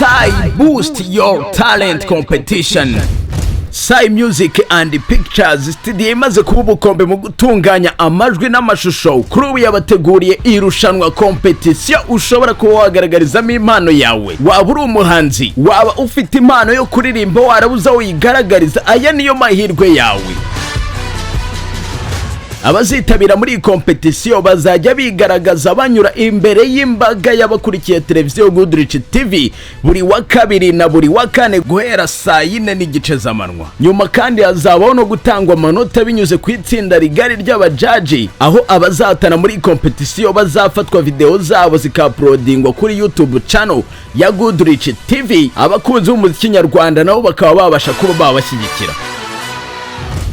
Sai Boost Your Talent Competition. Sai Music and Pictures Studio imaze kuba ubukombe mu gutunganya amajwi n'amashusho, kuri ubu yabateguriye irushanwa, competition ushobora kuba wagaragarizamo impano yawe. Waba uri umuhanzi, waba ufite impano yo kuririmba warabuze aho uyigaragariza, aya niyo mahirwe yawe. Abazitabira muri iyi competition bazajya bigaragaza banyura imbere y'imbaga y'abakurikiye televiziyo Goodrich TV buri wa kabiri na buri wa kane guhera saa 4:30 z'amanywa. Nyuma kandi hazabaho no gutangwa amanota binyuze ku itsinda rigari ry'abajaji, aho abazahatana muri iyi competition bazafatwa videwo zabo zikauploadingwa kuri YouTube channel ya Goodrich TV, abakunzi b'umuziki nyarwanda nabo bakaba babasha kuba babashyigikira.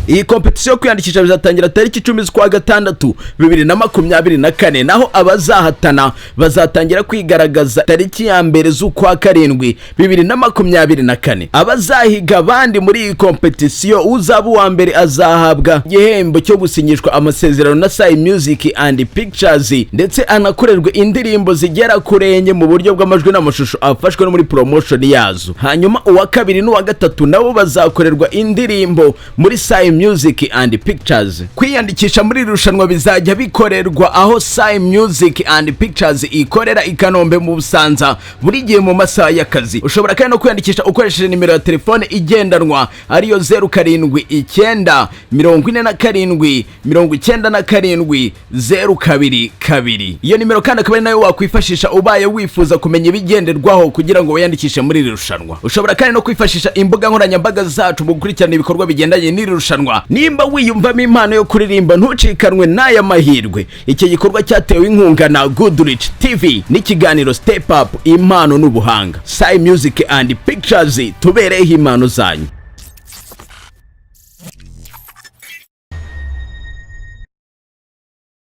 Iyi competition yo kwiyandikisha bizatangira tariki 10 z'ukwa gatandatu 2024, naho abazahatana bazatangira kwigaragaza tariki ya 1 z'ukwa karindwi 2024. Abazahiga abandi muri iyi competition, uzaba uwa mbere azahabwa igihembo cyo gusinyishwa amasezerano na Sai Music and Pictures, ndetse anakorerwe indirimbo zigera kuri enye mu buryo bw'amajwi n'amashusho afashwe no muri promotion yazo. Hanyuma uwa kabiri n'uwa gatatu nabo bazakorerwa indirimbo muri Sai Music and Pictures. Kwiyandikisha muri iri rushanwa bizajya bikorerwa aho Sai Music and Pictures ikorera i Kanombe mu Busanza buri gihe mu masaha y'akazi. Ushobora kandi no kwiyandikisha ukoresheje nimero ya telefone igendanwa, ariyo 0794797022. Iyo nimero kandi akaba ari nayo wakwifashisha ubaye wifuza kumenya ibigenderwaho kugira ngo wiyandikishe muri iri rushanwa. Ushobora kandi no kwifashisha imbuga nkoranyambaga zacu mu gukurikirana ibikorwa bigendanye n'iri rushanwa. Nimba wiyumvamo impano yo kuririmba, ntucikanwe n'aya mahirwe. Iki gikorwa cyatewe inkunga na Goodrich TV n'ikiganiro Step Up, impano n'ubuhanga. Sai Music and Pictures, tubereyeho impano zanyu.